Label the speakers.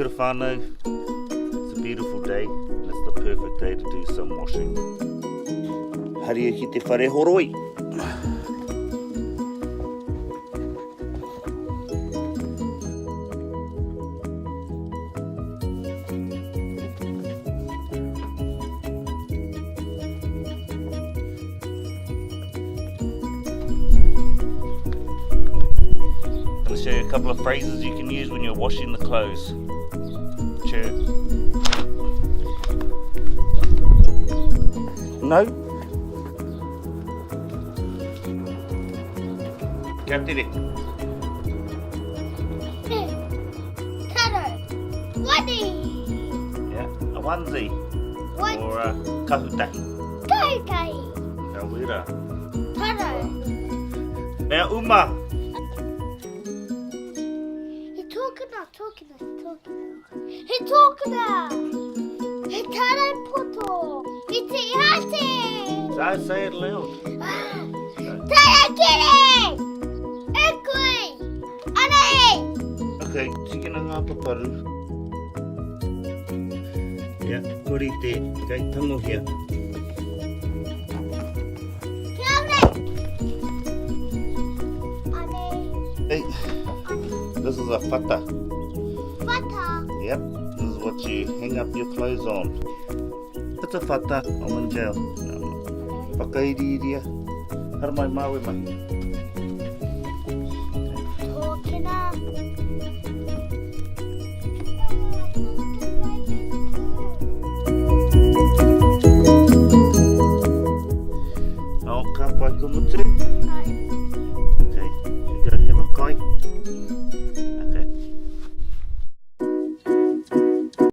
Speaker 1: Kia ora whānau. It's a beautiful day and it's the perfect day to do some washing. Haria ki te whare horoi. I'm going to show you a couple of phrases you can use when you're washing the clothes. Cheer. No. Kia tere.
Speaker 2: Taro. Wadi.
Speaker 1: Yeah, a onesie.
Speaker 2: What?
Speaker 1: Or a kahutahi.
Speaker 2: Kahutahi.
Speaker 1: Ka wera.
Speaker 2: Taro.
Speaker 1: Mea uma.
Speaker 2: He talking about, talking about, talking about. He talking about. He taro poto. He te hate.
Speaker 1: So say it loud.
Speaker 2: Taro kere. E kui. Anei.
Speaker 1: Okay, tikina ngā paparu. Yeah, kori te, kei tangohia.
Speaker 2: Kia ora. Anei.
Speaker 1: Hey, this is a whata.
Speaker 2: Whata.
Speaker 1: Yep, this is what you hang up your clothes on. It's a whata, I'm in jail. No, I'm not. Whakairiiria. Haramai māu e mahi.